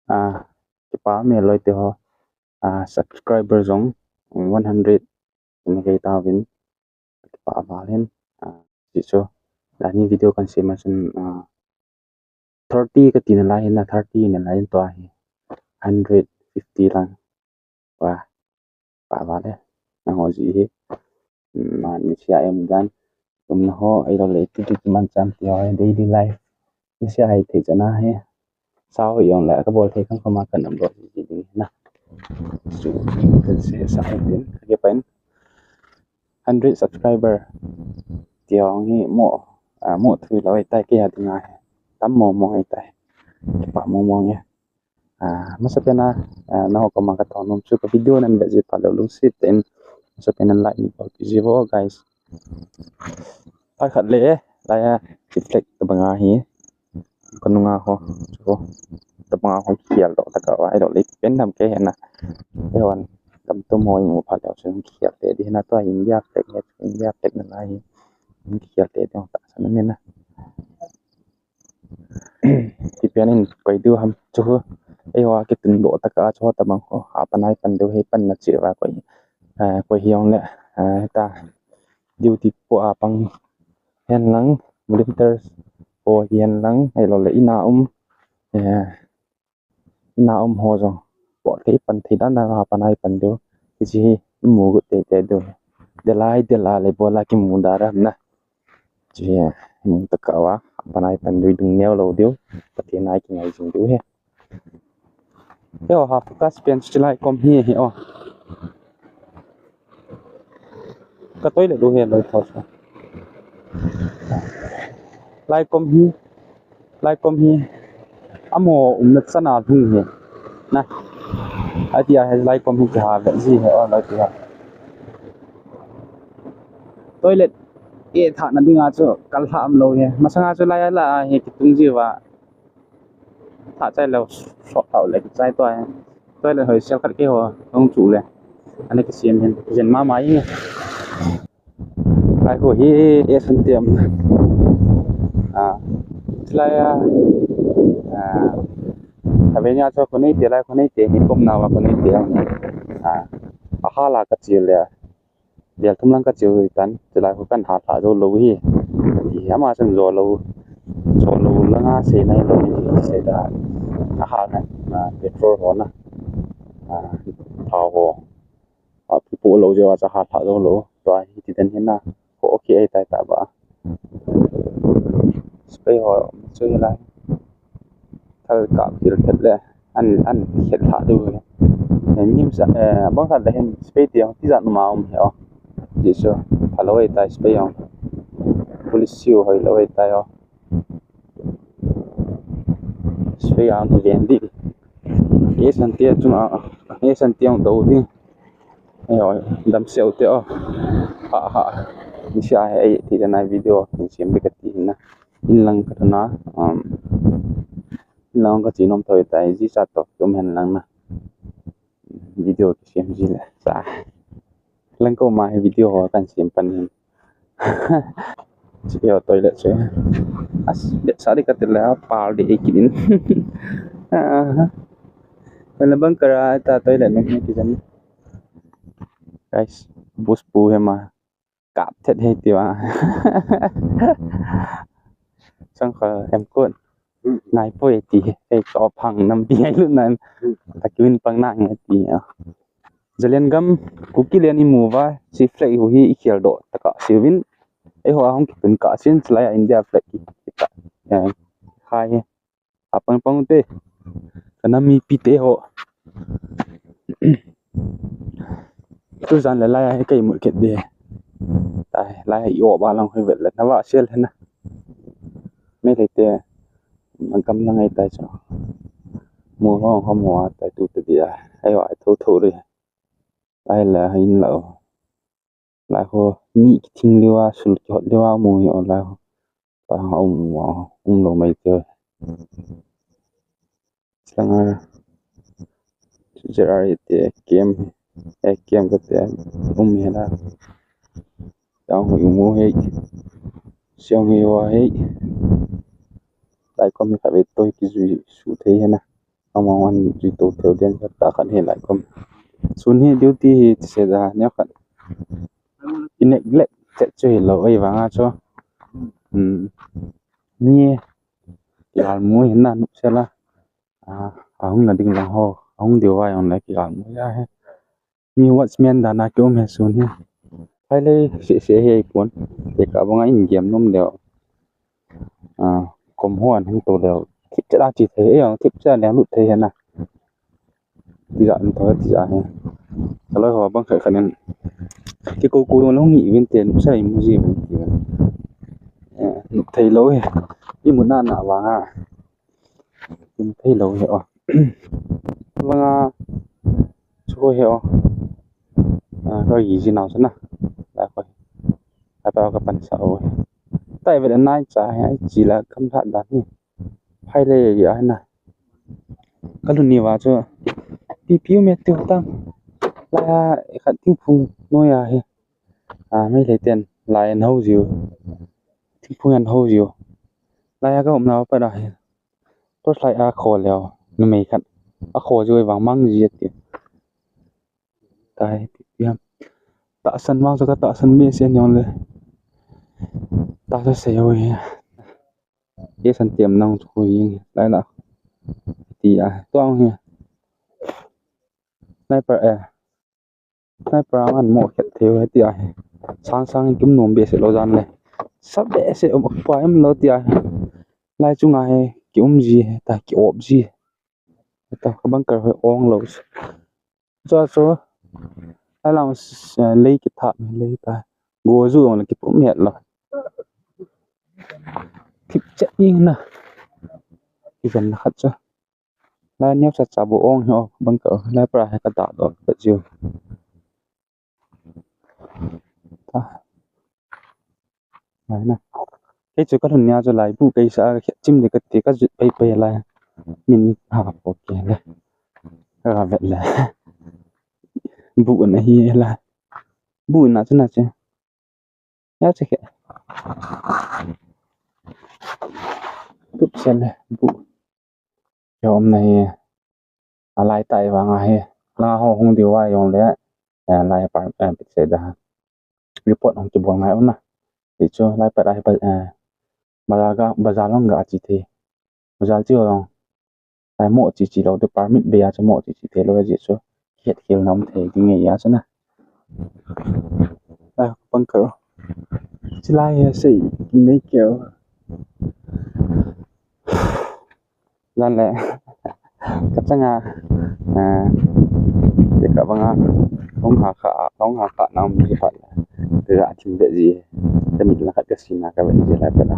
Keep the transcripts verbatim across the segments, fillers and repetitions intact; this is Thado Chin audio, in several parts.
Ah, kipa me loi te ho. Ah, subscriber jong one hundred in kei tauvin. Kipa val hin. Ah, ji chu. Lani video kan sem a chun, ah, thirty ka tina lai hin na, thirty na lai hin tua hi. Hundred fifty lang. Wa. Pa val e. Na ho ji hi. Hmm, ma ni sia em dan. Kum na ho, ei lo le ti ti man cham ti ho, daily life. Ni sia hai thei chana he. Sao hi jong le, ka bol thei khang khoma kan am lo ji ding na. Su, kan se sa hai tin. Ka ke pen. Hundred subscriber. Ti ho hi mo, ah, mo thui lo ai tai ke ha ding a he. Tam mo mo ai tai. Kipa mo mo nge. Ah, masa pena, ah, na ho koma ka thon nom chu ka video nan be ji pa lo lungsit ten. Masa pena like ni bol pi ji vo, guys. Par khat le, lai a, reflect ta banga hi. Ka nunga ho, chu ho. Ta banga ho kial do ta ka wa, ai do le pen dam ke hena. Ke wan, kam tu mo mu pha lo chu kial te di na to India flag he, India flag na lai hi. Kial te dong ta sa na. Ti pian in koi diu ham chu. Ei ho a kitun do ta ka chu ho ta bang ho. Ha panai pan diu he pan na che va koi. Eh, koi hi jong le, eh, ta duty po a pang hen lang, volunteers po hi hen lang, ei lo le ina um, eh, ina um ho jong po thei pan thei dan dan ha panai pan diu. Ki ji hi mu gu te te diu. De lai de la le bo la ki mu da ra na. Chu hi, mu ta ka wa, panai pan diu dung neo lo diu. Pathen a kingai jing diu he. He o, ha focus pen chu lai kom hi, he o. Ka toilet u he loi tho chu. Lai kom hi, lai kom hi. Amo umna chana lhung he. Na. Atia he lai kom hi kiha ve ji he o loi tia. Toilet e thana dinga chu kal hla am lo he. Masanga chu lai a la he kitung ji va. Tha chai lo, sot tau le, chai to ai. Toilet hoi sel khat ke ho, hung chu le. Ani kisem hin, jen ma ma i. Ai ko hi, e san tiam. Ah, lai a. Ah, ta ve nya cho ko nei te lai ko nei te, ni kom na wa ko nei te. Ah, a ha la ka chi le. Bel thum lang ka chiu hi tan, chulai khu kan ha thla zo lo hi. Ti ama chun zo lo, zo lo langa sei nai lo ni ti sei da. A ha na, na petrol ho na. A, thao ho. A, pi po lo je wa cha ha thla zo lo. Tua hi ti den hi na. Ko okay ai tai ta ba. Spray ho, chu hi lai. Thal kap kil thet le, an, an khet thla diu. Eh, nim sa, eh, bang khat le hin spray ti jong tijat numa um he o. Ji chu, phalou ei tai spray jong. Police siu hoi lou ei tai o. Spray ang ti ven di. E san ti chung a, e san ti ang do di. Ei o, dam siau te o. Ha, ha. Ni sia he ei ti te nai video, kin siam di ka ti na. In lang ka na, um, in lang ka chi nom thoi tai, ji cha to, ki um hen lang na. Video ki siam ji le, sa. Lang ko ma he video ho kan siam pan hin. Chi yo toilet chu. As, be sa di ka te le, pal di e ki din. Ah. Wala bang kara ta toilet no ki jan. Guys, bus pu he ma. Kap thet he ti wa. Sang kha em kun. Ngai poi ti he. Ei to phang nam pi ai lu nan. Ta kiwin pang na ngai ti ya. Zalen gam Kuki len i mu va. Si flag hu hi i khial do. Ta ka siwin. Ei ho a hong ki tun ka sin chlai a India flag ki. Ki ta. Ya. Khai he. Apang pang te. Kana mipi te ho. Tu jan le lai a hi kai mu khet de. Tai lai a i o ba lang hoi vet le na va sel hena. Me le te. Gam lang ai tai chu. Mu ho ho mu a tai tu te dia. Ai wa tho tho re. Lai la hin la o. Lai ho ni ki thing liwa sul ki hot liwa mu hi o lai ho. Pa ha um wa um lo mai te. Sanga J R te kem, eh, kem ka te um hi la. Tang ho um ho hei. Siang hi wa hei. Lai kom hi ka ve to ki zui su thei hena. Amang an jui to theu den ta khat hi lai kom. Sun hi duty hi ti se da ne khat. I neglect chet chu hi lo ei vanga chu. Hmm. Mi kigal mu hi na nup se la. A, ahung na ding lang ho. Ahung diu vai hung le kigal mu ya he. Mi watchman dan a ki um he sun hi. Phai le se se he pon. Te ka banga in game nom leo. A, kom ho an hung to leo. Thip chet a chi thei. E, thip chet a leng lut thei he na. Ti ja in to ti ja he. Ka loi ho bang khai khanin. Ki ko ko long long ni vin te nup sa i mu ji vin ti vin. E, nup thei lo he. I mu na na vanga. Kim thei lo he o. Vanga chu he o. A, ka gi ji nau sana. La ko. A pa ka pan sa o. Tai ve nai cha he ai chi la kam tha da ni. Phai le ya na. Ka lun ni va chu. Pi piu me tiu tam. La khat ting phung no ya he. A, mai le ten la en ho jiu. Ting phung en ho jiu. La ya ka um na pa da he. Torchlight a kho leo, numei khat. A kho joi vang mang ji ati. Tai, piam. Tahsan vang chu ka tahsan be se nyong le. Tahsa se yo ye. Ye san tiam nang chu ko ying lai la. Ti a, tuang he. Sniper e. Sniper ang an mo khet thei u he ti a he. Sang sang kim nom be se lo jan le. Sa be se um pa em lo ti a he. Lai chunga he ki um ji he ta ki op ji. Ta ka bunker he ong lo. Cho cho. Lai lang lei ki tha lei ta. Go ju ong le ki pum het lo. Thip chet ni na. Ki ven na khat cho. Lai neo cha cha bo ong hi o bunker lai pra he ka da do ka jiu. Ta. Lai na. Kei chu ka lhun nia chu lai bu kei sa ka chim de ka ti ka jut pai pai lai. Min ha po ke le. Ka vet le. Bu na hi la. Bu na chu na che. Ya che ke. Tup sen le bu. Yo, um na hi, a lai tai vang a hi, la ho hung diu a jong le, eh, lai pa, eh, pit se da. Report hung kibol ngai um na. Ti chu lai pat a hi, eh, bazar ga, bazar long ga chi the. Bazar chi long. Lai mo chi chi lo, tu permit be a chu mo chi chi the lo ji chu. Khet khel na um thei ding nge a chu na. Lai pang karo. Chi lai he sei nei keo. Jan le. Ka changa. Ah, te ka banga. Hung ha kha, hung ha kha na um ji pat. Te ga thim be ji. Te mit la khat ka sina ka be ji lai pat a.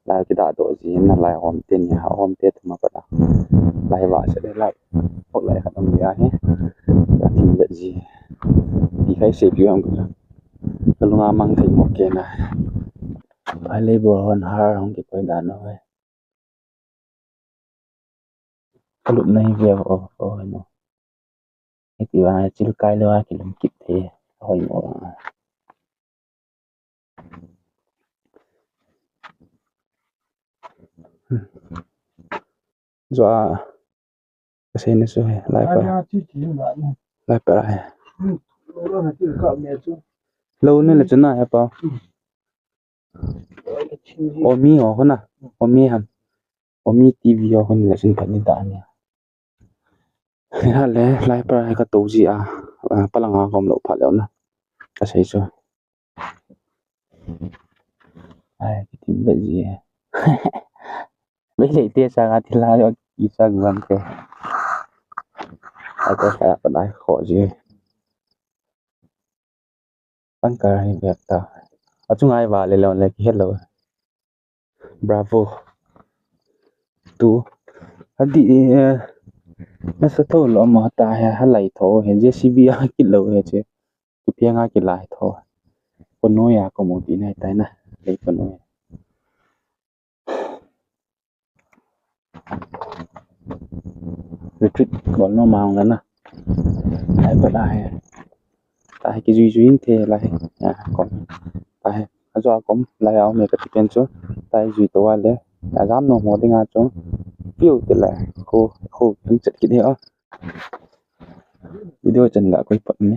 Lai kida do ji na lai hom te ni ha hom te thuma pat a. Lai va se lai. Hot lai khat um ya he. Ka thim be ji. Ti khai se piu am ka. Ka lunga mang thei mo ke na. Phai le bo hon har hong ki koi da no he. Ka lup na hi ve o o no. Hiti vang a chil kai le va ki lum kit the. Hoi mo vang a. Zo a. Ka sei na su he. Lai pa. Lai pa he. Lo ne le chu na he pa. Omi ho hona. Omi ham. Omi T V ho hon le sin pa ni da ni. Ha le, lai pa ka to ji a. Palanga kom lo pha le na. Ka sei chu. Ai, ki tim be ji. Be le te sa ga ti la yo ki sa guan ke. Ai ko sa pa dai kho ji. Pangkar hi be ta. A chunga hi va le lo le ki hello. Bravo. Tu. Hadi, eh, na sa tho lo mo ta he, ha lai tho he, J C B a ki lo he che. Tu pia nga ki lai tho. Ko no ya ko mo ti nai tai na. Lei ko no ya. Retreat bol no ma hong na. Ai pa da he. Ta he ki jui jui in the la he. Ya kom. Ta he. A jo a kom la ya me ka ti pen chu. Ta he jui to wa le. Ya jam no mo ding a chu. piu tile. Kho, kho, tung chet kit hi a. Video chan ga koi pat me.